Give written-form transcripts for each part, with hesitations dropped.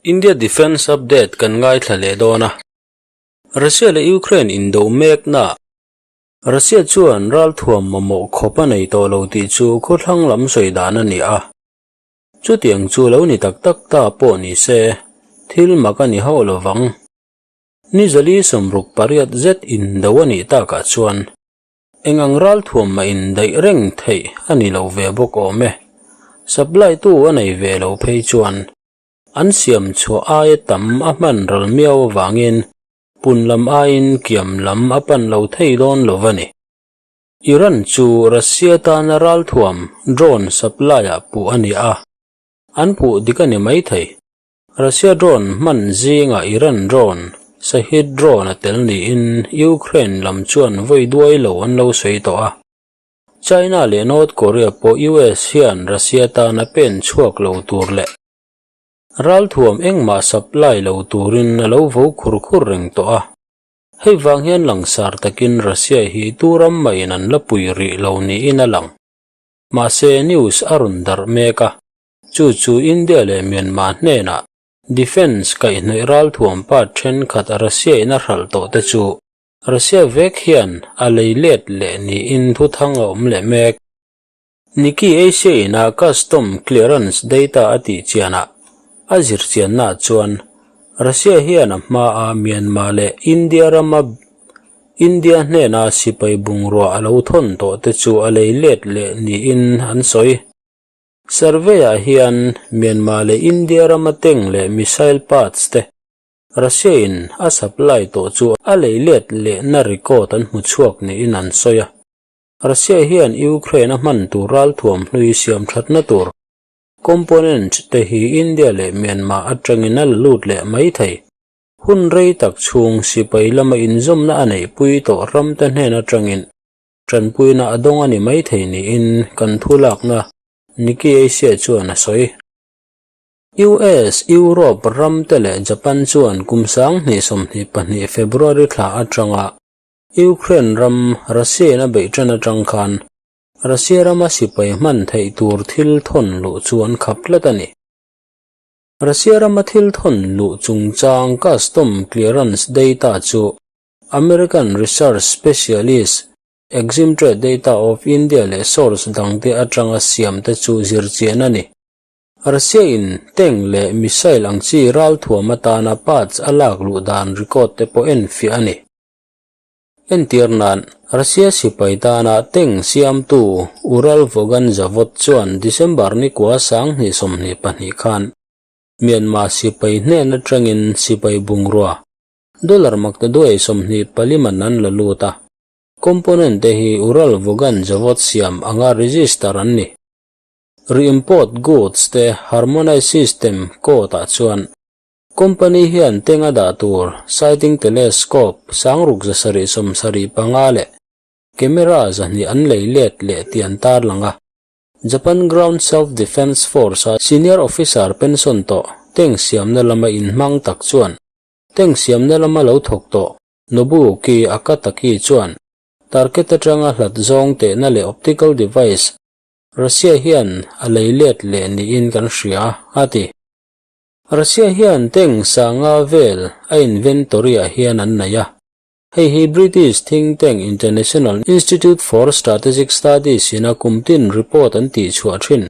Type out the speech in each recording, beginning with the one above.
India Defence Update kan ngaithla leh dawn a. Russia leh Ukraine indo mekna Russia chuan ralthuam mamawh khawp a nei tawh lo tih chu khawthlang lam sawi dan a ni a. Chutiang chu lo ni tak tak ta pawh ni se, thil mak a ni hauh lo vang. Ni zali 68 zet indo a nih takah chuan eng ang ralthuam mah indaih reng theih a ni lo ve bawk awm e. Supply tu a nei ve lo phei chuan an siam chhuah aia tam a hman ral miau avangin pun lam aiin kiam lam a pan lo thei dawn lo va ni. Iran chu Russia tana ralthuam drone supply-ah puh a ni a, an puh dik a ni maithei. Russia drone hman zingah Iran drone, Shahed drone a tel niin Ukraine lam chuan vawi duai lo an lo sawi tawh a. China leh North Korea pawh US hian Russia tana pen chhuak lo tur leh ralthuam engmah supply lo turin a lo vo khur khur reng tawh a. Hei vang hian langsar takin Russia hi tu ram mahin an la pui rih lo niin a lang. Mahse news a rawn darh mek a, chu chu India leh Myanmar hnenah defence kaihhnawih ralthuam part thenkhat Russia in a hralh tawh te chu Russia vek hian a lei let leh niin thuthang a awm leh mek. Nikkei Asia in a custom clearance data a tih chianah a zir chiannaah chuan Russia hian a hmaa Myanmar leh India rama India hnena sipai bungrua a lo thawn tawh te chu a lei let leh niin an sawi. Survey-ah hian Myanmar leh India rama tank leh missile parts te Russia in a supply tawh chu a lei let lehna record an hmu chhuak niin an sawi a. Russia hian Ukraine a hman tur ralthuam hlui siam thatna tur component te hi India leh Myanmar atangin a la lut leh mai thei. Hun rei tak chhung sipai lama inzawmna a neihpui tawh ramte hnen atangin tanpuina a dawng a ni mai thei niin kan thu lakna Nikkei Asia chuan a sawi. US, Europe ramte leh Japan chuan kum 2022 February thla atanga Ukraine ram Russia-in a beih tan atang khan Russia rama sipai hman theih tur thil thawn luh chu an khap tlat a ni. Russia rama thil thawn luh chungchang custom clearance data chu American Research Specialist Exim Trade Data of India leh source dangte atanga siamte chu zirchian a ni. Russia-in tank leh missile ang chi ralthuam atana parts a lak luh dan record te pawh enfiah a ni. Entir nan, Russia sipai tana tank siamtu Uralvagonzavod chuan December nikua 2022 khan Myanmar sipai hnen atangin sipai bungrua dollar maktaduai 24 man an la lut a, component te hi Uralvagonzavod siam anga register an ni. Re-import goods te harmonized system code ah chuan Company hian teng a dah tur sighting telescope 6775 leh camera 200 an lei let leh tih an tarlang a. Japan Ground Self-Defense Force-a senior officer pension tawh tank siamna lama inhmang tak chuan tank siamna lama lo thawk tawh Nobuoki Akataki chuan target atanga hlat zawng tehna leh optical device Russia hian a lei let leh niin kan hria, a ti. Russia hian tank sanga vel a inventory-ah hian an nei a. Hei hi British think tank International Institute for Strategic Studies ina kumtin report an tihchhuah thin,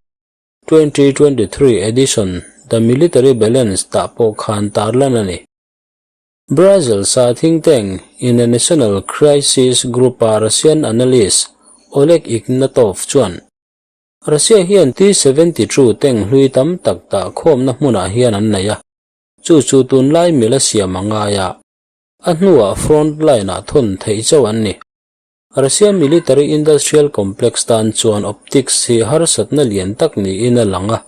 2023 edition The Military Balance tah pawh khan tarlan a ni. Brazil sa think tank International Crisis Group-a Russian analyst Oleg Ignatov chuan, Russia hian T-72 tank hlui tam tak dah khawmna hmunah hian an nei a, chu chu tunlai mila siam a ngai a, a hnuah front line-ah thawn theih chauh an ni. Russia military industrial complex tan chuan optics hi harsatna lian tak niin a lang a,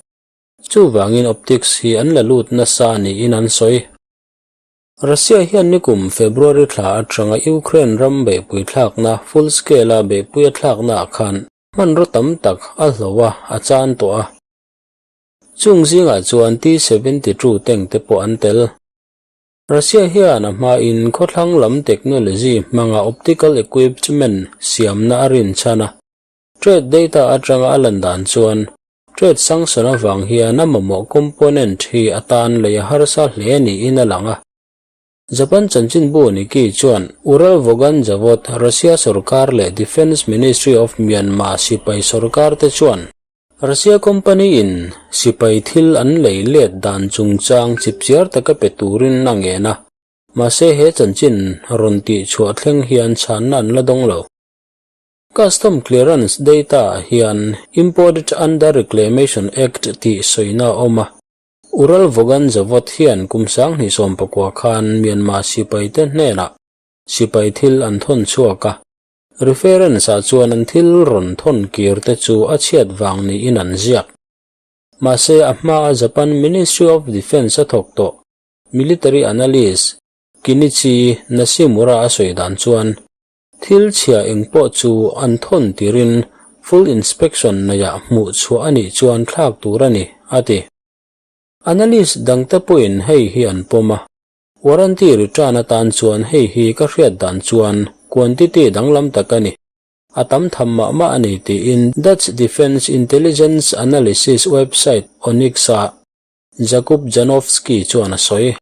chuvangin optics hi an la lut nasa niin an sawi. Russia hian nikum February thla atanga Ukraine ram beihpui thlakna full scale-a beihpui a thlaknaah khan Hmanraw tam tak a hlo a, a chan tawh a. Chung zingah chuan T-72 tank te pawh an tel. Russia hian a hmain khawthlang lam technology hmanga optical equipment siamna a rinchhan a. Trade data atanga a lan dan chuan. Trade sanction avang hian a mamawh component hi a tan lei a harsa hle niin a lang a. Japan chanchinbu Nikkei chuan Uralvagonzavod, Russia sorkar leh Defence Ministry of Myanmar sipai sorkar te chuan Russia company-in sipai thil an lei let dan chungchang chipchiar taka pe turin a ngen a, mahse he chanchin rawn tih chhuah thleng hian chhanna an la dawng lo. Custom Clearance Data-ah hian Imported Under Reclamation Act tih sawina a awm a. Uralvagonzavod hian kum 2019 khan Myanmar sipaite hnenah sipai thil an thawn chhuak a. Reference-ah chuan an thil rawn thawn kir te chu a chhiat vang niin an ziak. Mahse, a hmaa Japan Ministry of Defence a thawk tawh military analyst Kinichi Nashimura a sawi dan chuan, Thil chhia eng pawh chu an thawn tirin full inspection neihah hmuh chhuah a nih chuan thlak tur a ni, a ti. Analyst dangte pawhin hei hi an pawm a, warranty return atan chuan hei hi ka hriat dan chuan quantity danglam tak a ni, a tam tham mah mah a ni tiin Dutch Defence Intelligence Analysis website Onyx-a Jakub Janowski chuan a sawi.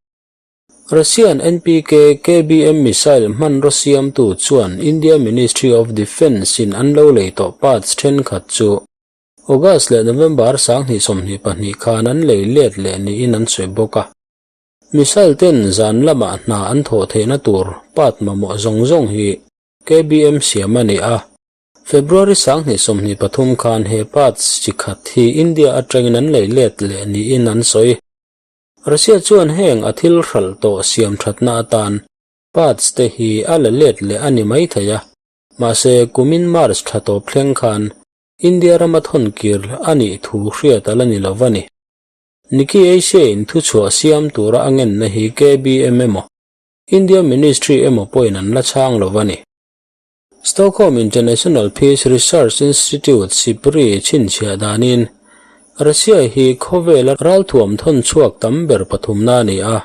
Russian NPK KBM missile hmanraw siamtu chuan India Ministry of Defence in an lo lei tawh parts thenkhat chu August leh November 2022 khan an lei let leh niin an sawi bawk a. Missile ten zan lamah hna an thawh theihna tur part mamawh zawng zawng hi KBM siam a ni a. February 2023 khan he parts chi khat hi India atangin an lei let leh niin an sawi. Russia chuan heng a thil hralh tawh siam thatna atan parts te hi a la let leh a ni mai thei a, mahse kumin March thla tawp thleng khan India rama thawn kir a nih thu hriat a la ni lo a ni. Nikkei Asia in thuchhuah siam tura a ngenna hi KBM emaw India Ministry emaw pawhin an la chhang lo a ni. Stockholm International Peace Research Institute, SIPRI, chhinchhiah danin, Russia hi khawvela ralthuam thawn chhuak tam ber pathumna a ni a.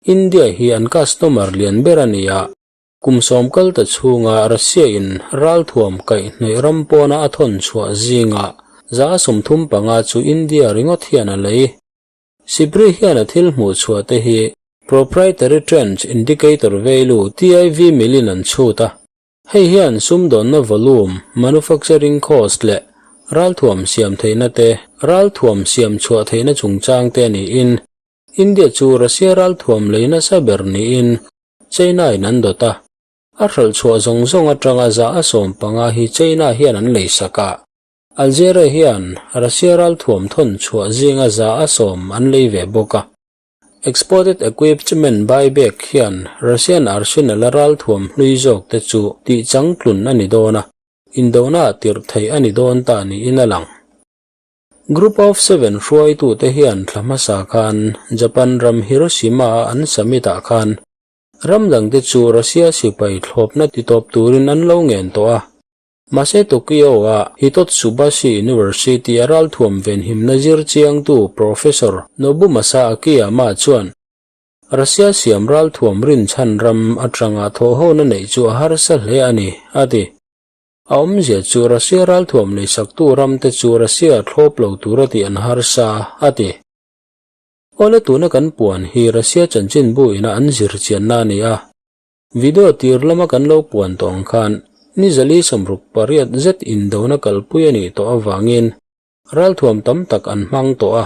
India hi an customer lian ber a ni a, kum sawm kal ta chhunga Russia-in ralthuam kaihhnawih ram pawna a thawn chhuah zingah 35% chu India ringawt hian a lei. SIPRI hian a thil hmuh chhuah te hi Proprietary Trends Indicator Value, TIV, milin an chhut a. Hei hian sumdawnna volume, manufacturing cost leh ralthuam siam theihna te, ralthuam siam chhuah theihna chungchang te niin India chu Russia ralthuam lei nasa ber niin China in an dawt a. A hralh chhuah zawng zawng atanga 15% hi China hian an lei sak a. Algeria hian Russia ralthuam thawn chhuah zinga 10% an lei ve bawk a. Exported equipment buyback hian Russian arsenal a ralthuam hlui zawk te chu tih changtlun a ni dawn a, indona ah tirh theih a ni dawn ta niin a lang. Group of Seven hruaitute hian thla hmasa khan Japan ram Hiroshima a an summit ah khan ram dangte chu Russia sipai thlawpna titawp turin an lo ngen tawh a. Mahse Tokyo-a Hitotsubashi University a ralthuam venhimna zir chiangtu Professor Nobumasa Akiyama chuan Russia siam ralthuam rinchhan ram atanga thawhhona neih chu a harsa hle a ni, a ti. A awmzia chu Russia ralthuam neisaktu ramte chu Russia thlawp lo tura tih an harsa, a ti. Awle tuna kan puan hi Russia chanchinbu ina an zir chianna a ni a. Video tir lama kan lo puan tawh ang khan ni 48 zet indona kalpui a nih tawh avangin ralthuam tam tak an hmang tawh a.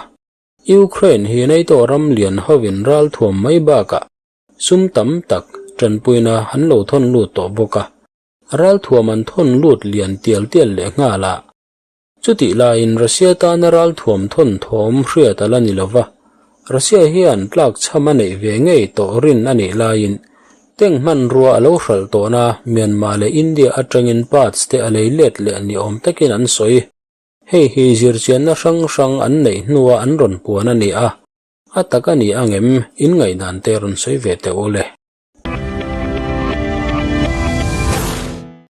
Ukraine hi NATO ram lian hovin ralthuam mai bakah sum tam tak tanpuina an lo thawn lut tawh bawk a. Ralthuam an thawn lut lian tial tial leh nghal a. Chutih laiin Russia tana ralthuam thawn thawm hriat a la ni lova, Russia hian tlak chham a neih ve ngei tawh rin a nih laiin tank hmanrua a lo hralh tawhna Myanmar leh India atangin parts te a lei let leh ni awm takin an sawi. Hei hi zirchianna hrang hrang an neih hnua an rawn puan a ni a, a tak a ni angem in ngaihdan te rawn sawi ve teh u le.